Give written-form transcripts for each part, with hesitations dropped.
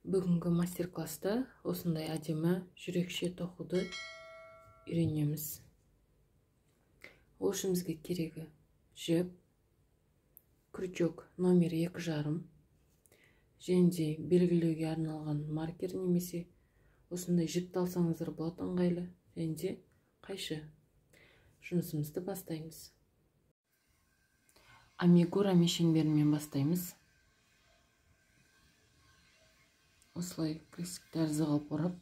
Бүгінгі мастер-класста осындай әдемі жүрекше тоқуды үйренеміз. Ол үшін бізге керегі жіп, крючок номер 2,5, және де белгілеуге арналған маркер немесе осындай жіпті алсаңыздар болады, ыңғайлы, және де қайшы. Жұмысымызды бастаймыз. Амигурами шеңберімен бастаймыз. Осылай крестик тәрізді қылып орап,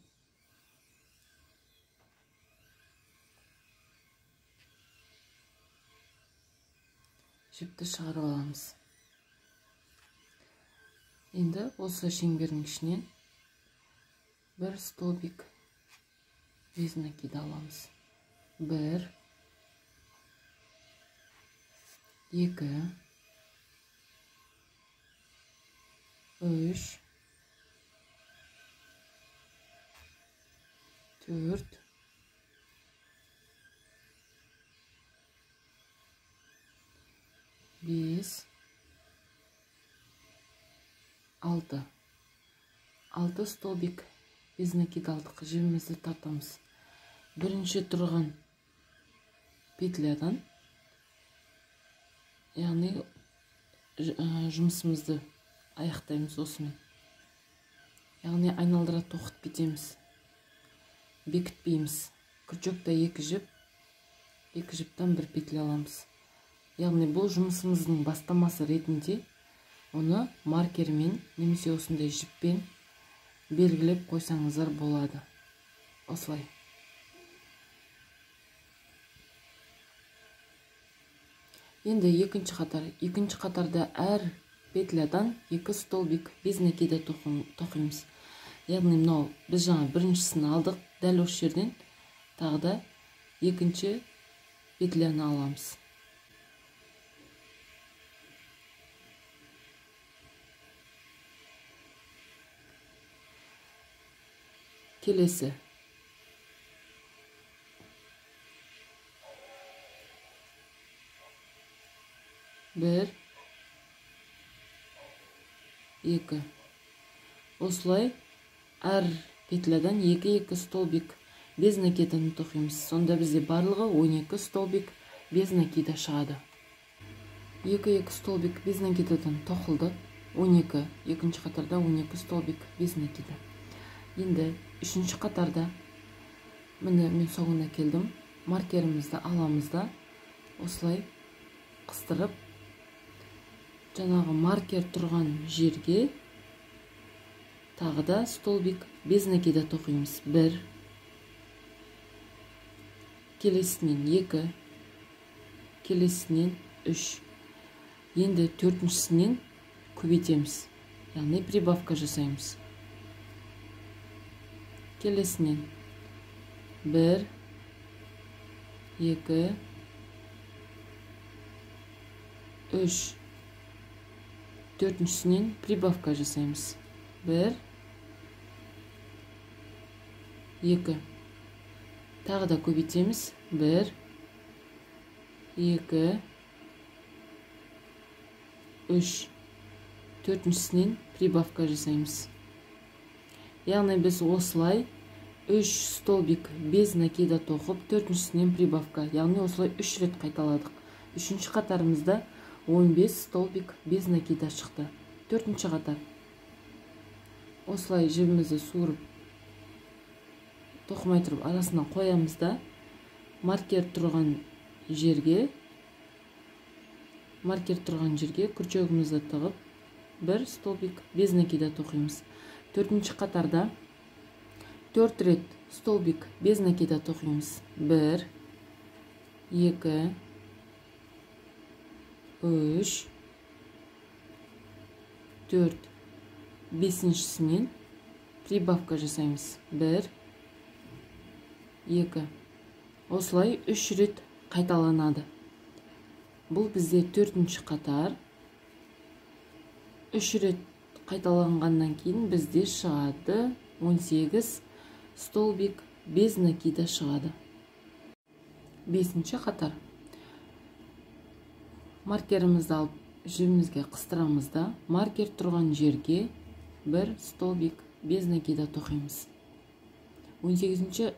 жіпті шығарып аламыз. Енді осы шеңбердің ішінен бір столбик без накида аламыз. 1 2 3 4 5 6. 6 столбик без накида алдық. Жібімізді тартамыз. Бірінші тұрған петлядан, яғни жұмысымызды аяқтаймыз осымен. Яғни айналдыра тоқытып кетеміз. Бекітпейміз. Крючокта 2 жіп, 2 жіптен бір петля аламыз. Яғни бұл жұмысымыздың бастамасы ретінде оны маркермен немесе осындай жіппен белгілеп қойсаңыздар болады. Осылай. Енді екінші қатар. Екінші қатарда әр петлядан 2 столбик без накида тоқимыз. Яғни мынау біз жаңа біріншісін алдық, дәл осы жерден тағы да екінші петляны аламыз. Келесі. 1 2. Осылай әр петлядан 2-2 столбик без накиданы тоқимыз. Сонда бізде барлығы 12 столбик без накида шығады. 2-2 столбик без накидадан тоқылды. 12. Екінші қатарда 12 столбик без накида. Енді үшінші қатарда міне мен соңына келдім. Маркерімізді аламыз да осылай қыстырып, жаңағы маркер тұрған жерге тағы да столбик без накида тоқимыз. 1, келесінен 2, келесінен 3. Енді төртіншісінен көбейтеміз, яғни прибавка жасаймыз. Келесінен 1, 2, 3, төртіншісінен прибавка жасаймыз. 1, 2. Тағы да көбейтеміз. 1, 2, 3. Төртіншісінен прибавка жасаймыз. Яғни біз осылай 3 столбик без накида тоқып, төртіншісінен прибавка, яғни осылай 3 рет қайталадық. Үшінші қатарымызда 15 столбик без накида шықты. Төртінші қатар. Осылай жібімізді суырып, тоқымай тұрып арасына қоямыз да, маркер тұрған жерге крючогымызды тығып, бір столбик без накида тоқимыз. Төртінші қатарда 4 рет столбик без накида тоқимыз. 1, 2, 3, 4. Бесіншісінен прибавка жасаймыз. 1, 2. Осылай 3 рет қайталанады. Бұл бізде төртінші қатар. 3 рет қайталанғаннан кейін бізде шығады 18 столбик без накида шығады. Бесінші қатар. Маркерімізді алып жібімізге қыстырамыз да, маркер тұрған жерге бір столбик без накида тоқимыз. 18-ші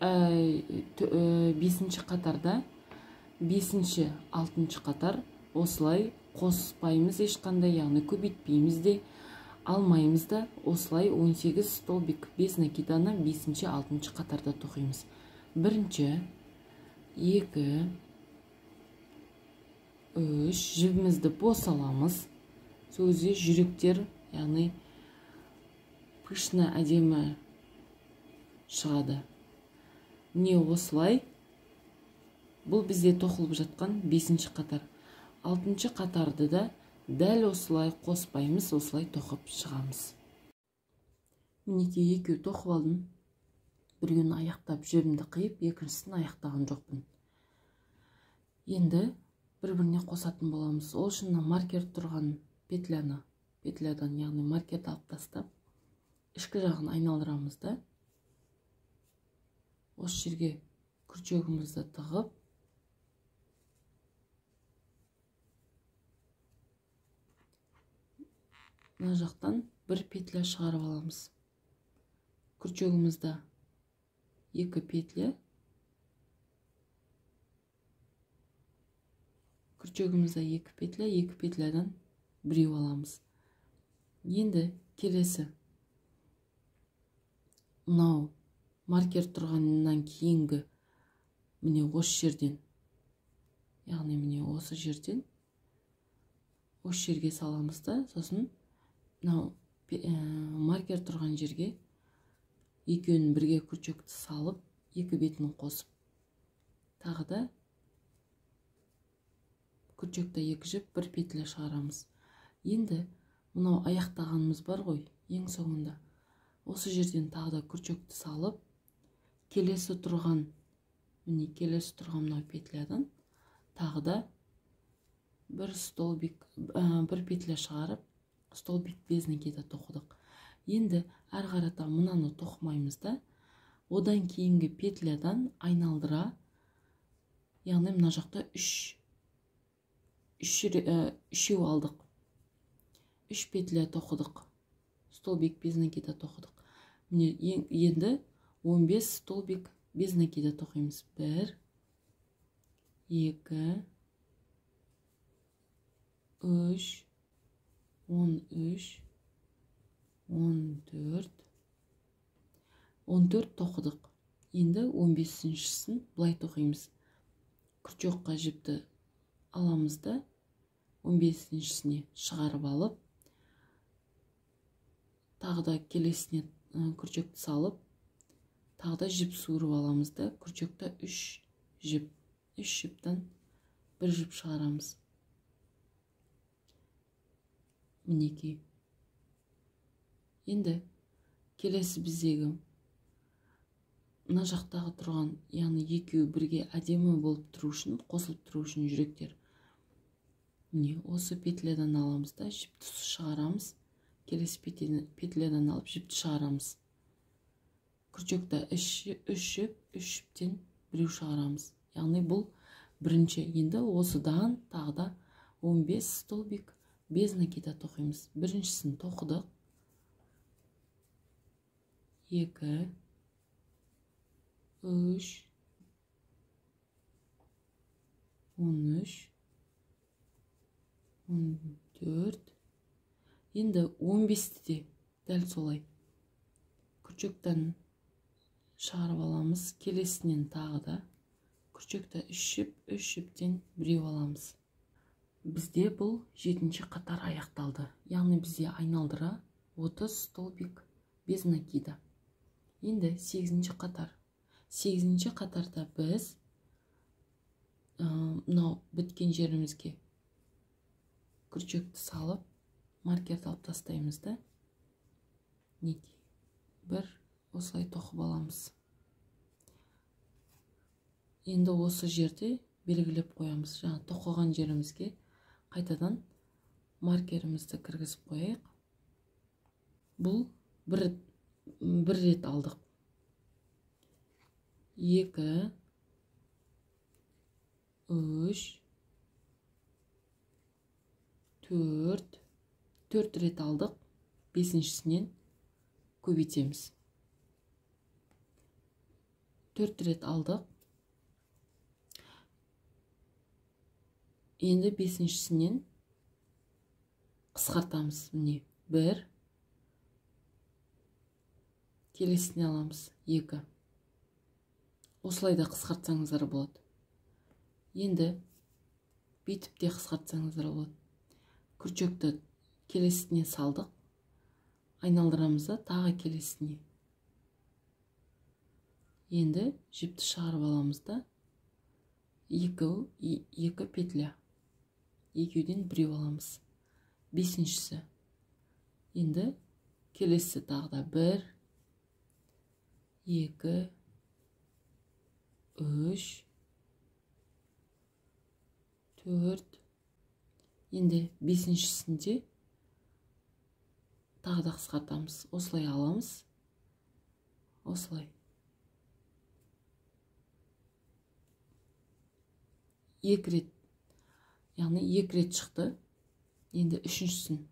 5-ші қатарда 5-ші 6-шы қатар осылай қоспаймыз ешқандай, яғни көбейтпейміз де, алмаймыз да, осылай 18 столбик без накиданы 5-ші 6-шы қатарда тоқимыз. 1-ші, 2, 3, жібімізді бос аламыз. Сол кезде жүректер, яғни пышны әдемі шығады. Міне осылай бұл бізде тоқылып жатқан 5-ші қатар. 6-шы қатарды да дәл осылай қоспаймыз, осылай тоқып шығамыз. Мінекей екеу тоқып алдым. Біреуін аяқтап жібімді қиып, екіншісін аяқтаған жоқпын. Енді бір-біріне қосатын боламыз. Ол үшін мына маркер тұрған петляны, петлядан, яғни маркерді алып тастап, ішкі жағын айналдырамыз да, осы жерге крючогымызды тығып, мына жақтан бір петля шығарып аламыз. Крючогымызда 2 петля, крючогымызда 2 петля, 2 петлядан біреу аламыз. Енді келесі мынау маркер тұрғаннан кейінгі міне осы жерден, яғни міне осы жерден осы жерге саламыз да, сосын мынау маркер тұрған жерге екеуін бірге крючокты салып, екі бетін қосып, тағы да крючокта екі жіп, бір петля шығарамыз. Енді мынау аяқтағанымыз бар ғой, ең соңында осы жерден тағы да крючокты салып, келесі тұрған, міне келесі тұрған мынау петлядан тағы да бір столбик, бір петля шығарып, столбик без накида тоқыдық. Енді әрі қарата мынаны тоқымаймыз да, одан кейінгі петлядан айналдыра, яғни мына жақта үшеу алдық, 3 петля тоқыдық, столбик без накида тоқыдық. Міне енді 15 столбик без накида тоқимыз. 1, 2, 3, 13, 14, 14 тоқыдық. Енді 15-шісін былай тоқимыз. Крючокқа жіпті аламыз да, 15-шісіне шығарып алып, тағы да келесіне крючокты салып, тағы да жіп суырып аламыз да, крючокта 3 жіп, 3 жіптен бір жіп шығарамыз. Мінекей. Енді келесі біздегі мына жақтағы тұрған, яғни екеуі бірге әдемі болып тұру үшін, қосылып тұру үшін жүректер. Міне осы петлядан аламыз да, жіпті шығарамыз. Келесі петлядан алып жіпті шығарамыз. Крючокта 3 жіп, 3 жіптен біреу шығарамыз. Яғни бұл бірінші. Енді осыдан тағы да 15 столбик без накида тоқимыз. Біріншісін тоқыдық. 2, 3, 13, 14. Енді 15-ті де дәл солай крючоктан шығарып аламыз. Келесінен тағы да крючокта 3 жіп, 3 жіптен біреу аламыз. Бізде бұл 7-ші қатар аяқталды. Яғни бізде айналдыра 30 столбик без накида. Енді 8-ші қатар. 8-ші қатарда біз мынау біткен жерімізге крючокты салып, маркерді алып тастаймыз да, мінекей бір осылай тоқып аламыз. Енді осы жерде белгілеп қоямыз. Жаңа тоқыған жерімізге қайтадан маркерімізді кіргізіп қояйық. Бұл бір рет алдық. 2, 3, 4, 4 рет алдық. 5-шісінен көбейтеміз. 4 рет алдық. Енді бесіншісінен қысқартамыз. Міне 1, келесіне аламыз 2. Осылай да қысқартсаңыздар болады. Енді бүйтіп те қысқартсаңыздар болады. Крючокты келесіне салдық, айналдырамыз да тағы келесіне. Енді жіпті шығарып аламыз да 2 петля, екеуден біреу аламыз. Бесіншісі. Енді келесі тағы да 1, 2, 3, 4. Енді бесіншісінде тағы да қысқартамыз. Осылай аламыз. Осылай. 2 рет, яғни 2 рет шықты. Енді үшіншісін.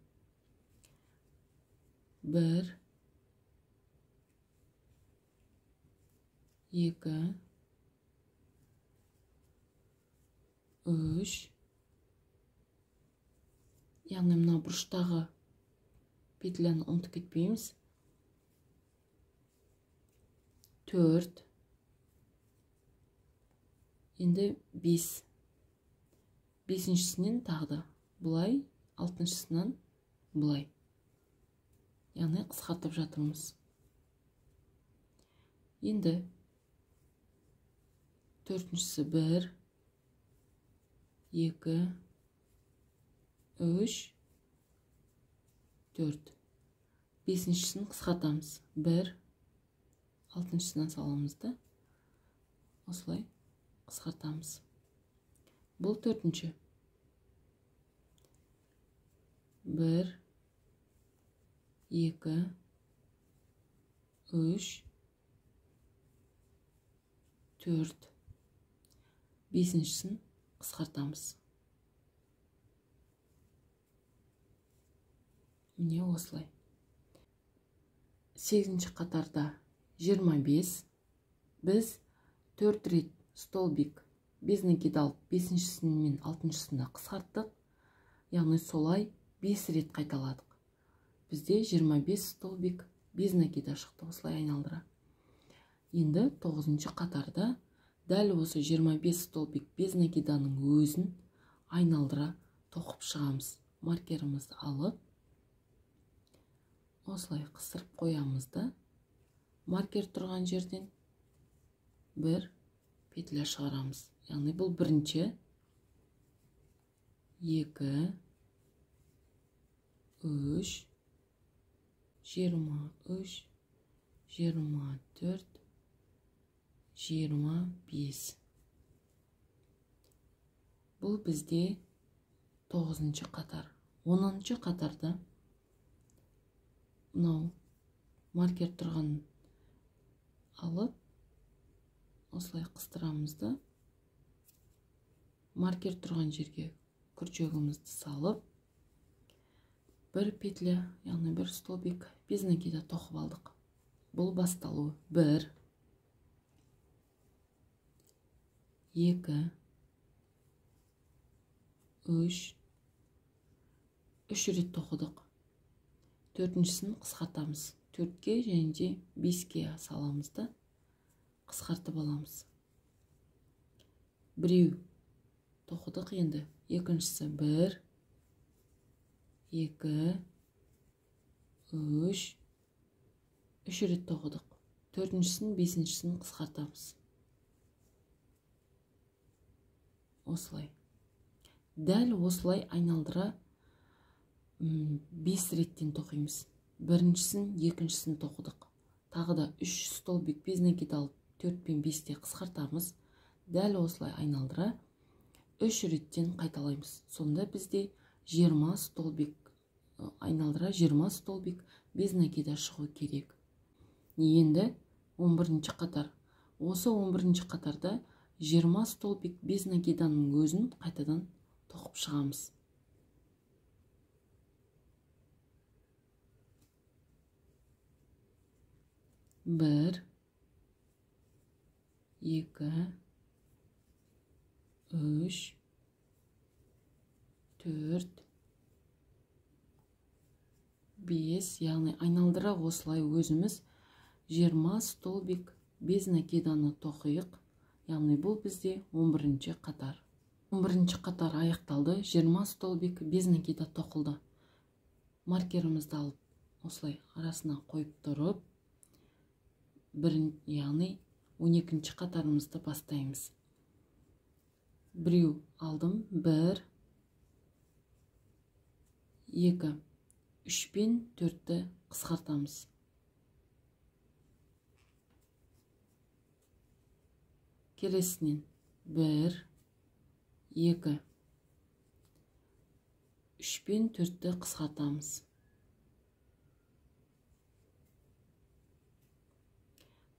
1, 2, 3. Яғни мына бұрыштағы петляны ұмытып кетпейміз. 4. Енді 5. Бесіншісінен тағы да былай, алтыншысынан былай. Яғни қысқартып жатырмыз. Енді төртіншісі 1, 2, 3, 4. Бесіншісін қысқартамыз. 1, алтыншысынан саламыз да осылай қысқартамыз. Бұл төртінші. 1, 2, 3, 4. Бесіншісін қысқартамыз. Міне осылай. 8-ші қатарда 25. Біз 4 рет столбик без накид алып, бесіншісін мен алтыншысында қысқарттық. Яғни солай 5 рет қайталадық. Бізде 25 столбик без накида шықты, осылай айналдыра. Енді 9-шы қатарда дәл осы 25 столбик без накиданың өзін айналдыра тоқып шығамыз. Маркерімізді алып, осылай қыстырып қоямыз да, маркер тұрған жерден бір петля шығарамыз. Яғни бұл бірінші, 2, 3, 23, 24, 25. Бұл бізде 9-шы қатар. 10-шы қатарда мынау маркер тұрған алып, осылай қыстырамыз да, маркер тұрған жерге крючогымызды салып, бір петля, яғни бір столбик без накида тоқып алдық. Бұл басталуы. 1, 2, 3, 3 рет тоқыдық. Төртіншісін қысқартамыз. 4-ке және де 5-ке саламыз да қысқартып аламыз. Біреу тоқыдық енді. Екіншісі 1, 2, 3, 3 рет тоқыдық. Төртіншісін, бесіншісін қысқартамыз. Осылай. Дәл осылай айналдыра 5 реттен тоқимыз. Біріншісін, екіншісін тоқыдық. Тағы да 3 столбик без накид алып, 4 пен 5-те қысқартамыз. Дәл осылай айналдыра 3 реттен қайталаймыз. Сонда бізде 20 столбик айналдыра 20 столбик без накида шығу керек. Енді 11-ші қатар. Осы 11-ші қатарда 20 столбик без накиданың өзін қайтадан тоқып шығамыз. 1, 2, 3, 4, 5, яғни айналдыра осылай өзіміз 20 столбик без накиданы тоқиық. Яғни бұл бізде 11-ші қатар. 11-ші қатар аяқталды. 20 столбик без накида тоқылды. Маркерімізді алып осылай арасына қойып тұрып, яғни 12-ші қатарымызды бастаймыз. Біреу алдым, 1, 2, 3 пен 4-ті қысқартамыз. Келесінен 1, 2, 3 пен 4-ті қысқартамыз.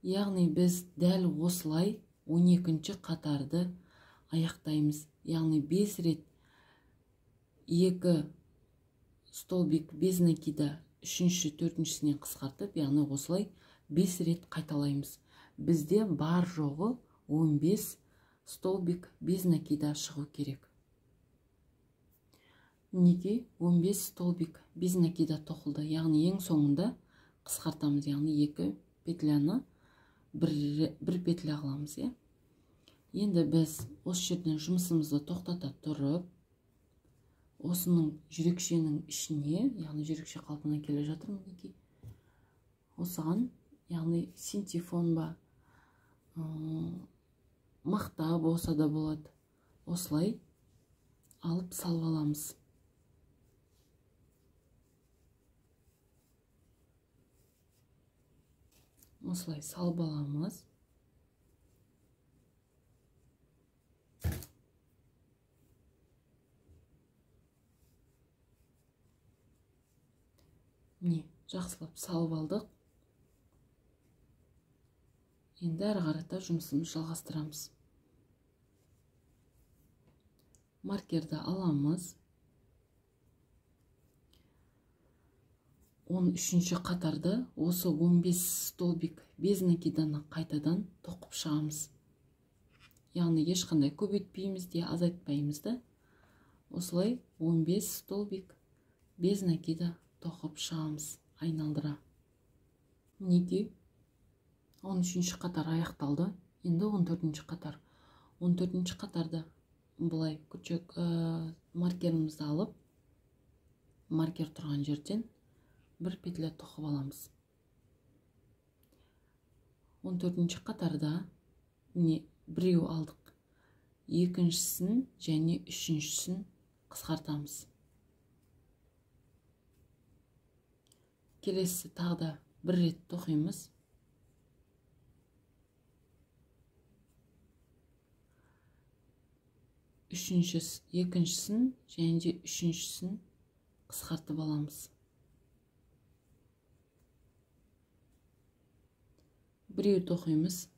Яғни біз дәл осылай 12-ші қатарды аяқтаймыз. Яғни 5 рет 2 столбик без накида 3-ші, 4-шісінен қысқартып, яғни осылай 5 рет қайталаймыз. Бізде бар жоғы 15 столбик без накида шығу керек. Мінекей 15 столбик без накида тоқылды. Яғни ең соңында қысқартамыз, яғни 2 петляны бір петля қыламыз, иә. Енді біз осы жерден жұмысымызды тоқтата тұрып, осының жүрекшенің ішіне, яғни жүрекше қалпына келе жатыр мінекей. Осыған, яғни синтефон ба, мақта болса да болады. Осылай алып салып аламыз. Осылай салып аламыз. Міне, жақсылап салып алдық. Енді әрі қарата жұмысымызды жалғастырамыз. Маркерді аламыз. 13-ші қатарды осы 15 столбик без накиданы қайтадан тоқып шығамыз. Яғни ешқандай көбейтпейміз де, азайтпаймыз да. Осылай 15 столбик без накида тоқып шығамыз айналдыра. Мінекей 13-ші қатар аяқталды. Енді 14-ші қатар. 14-ші қатарда былай күшік маркерімізді алып, маркер тұрған жерден бір петля тоқып аламыз. 14-ші қатарда міне біреу алдық. Екіншісін және үшіншісін қысқартамыз. Келесі тағы да бір рет тоқимыз. Екіншісін және де үшіншісін қысқартып аламыз. Біреу тоқимыз.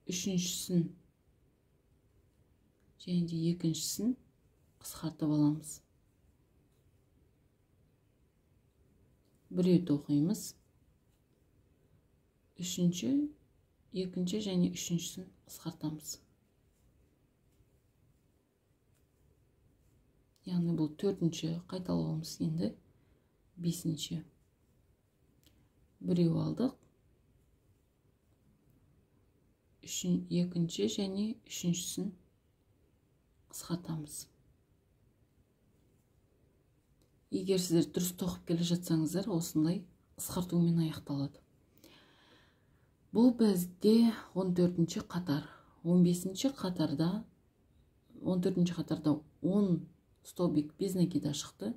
Үшіншісін және де екіншісін қысқартып аламыз. Біреу тоқимыз. Үшінші, екінші және үшіншісін қысқартамыз. Яғни бұл төртінші қайталауымыз, енді бесінші. Біреу алдық. Екінші және үшіншісін қысқартамыз. Егер сіздер дұрыс тоқып келе жатсаңыздар, осындай қысқартумен аяқталады. Бұл бізде 14-ші қатар. 15-ші қатарда, 14-ші қатарда 10 столбик без накида шықты.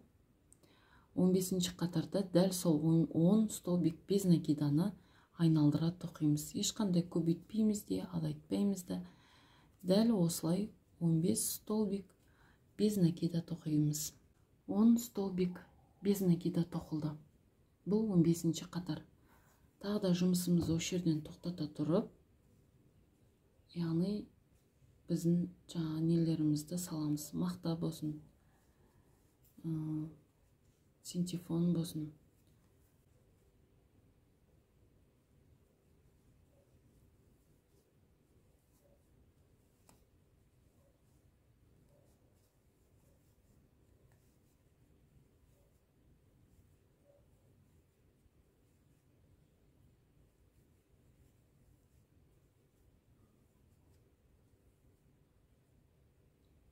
15-ші қатарда дәл сол 10 столбик без накиданы айналдыра тоқимыз. Ешқандай көбейтпейміз де, азайтпаймыз да. Дәл осылай 15 столбик без накида тоқимыз. 10 столбик без накида тоқылды. Бұл 15-ші қатар. Тағы да жұмысымызды осы жерден тоқтата тұрып, яғни біздің жаңа нелерімізді саламыз. Мақта болсын, синтефон болсын.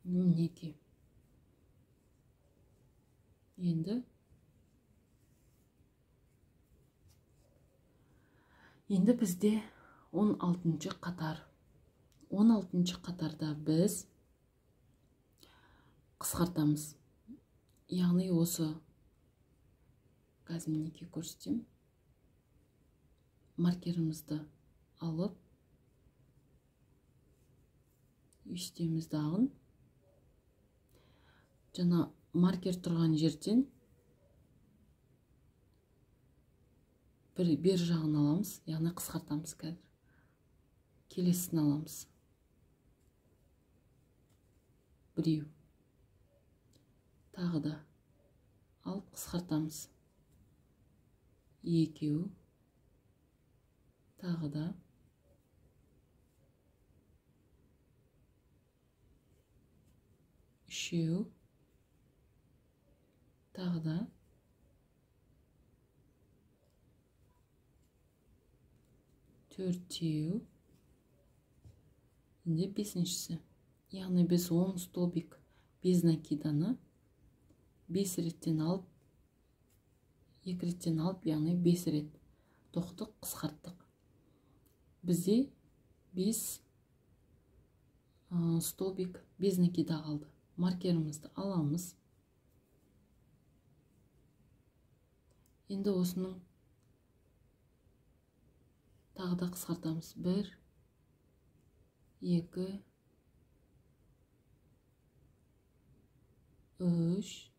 Мінекей. Енді бізде 16-шы қатар. 16-шы қатарда біз қысқартамыз. Яғни осы қазір мінекей көрсетемін. Маркерімізді алып үстеміз дағын. Жаңа маркер тұрған жерден бір бер жағын аламыз, яғни қысқартамыз қазір. Келесін аламыз. Біреу. Тағы да алып қысқартамыз. Екеу. Тағы да. Үшеу. Тағы да. Төртеу. Енді бесіншісі. Яғни біз 10 столбик без накиданы 5 реттен алып, 2 реттен алып, яғни 5 рет тоқтық, қысқарттық. Бізде 5 столбик без накида қалды. Маркерімізді аламыз. Енді осының тағы да қысқартамыз. 1, 2, 3,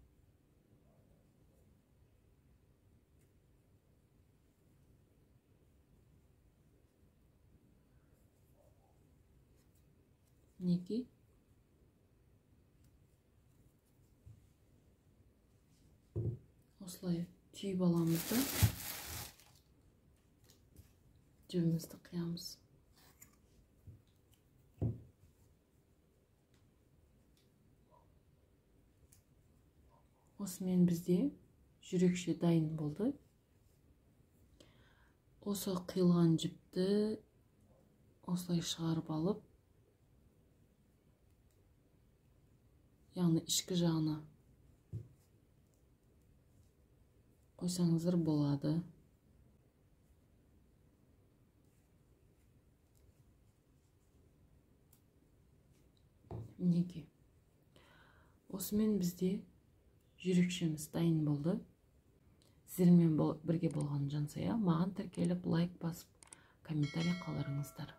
2. Осылай түйіп аламыз да жібімізді қиямыз. Осымен бізде жүрекше дайын болды. Осы қиылған жіпті осылай шығарып алып, яғни ішкі жағына қойсаңыздар болады. Мінекей. Осымен бізде жүрекшеміз дайын болды. Сіздермен бірге болған Жансая. Маған тіркеліп, лайк басып, комментарий қалдырыңыздар.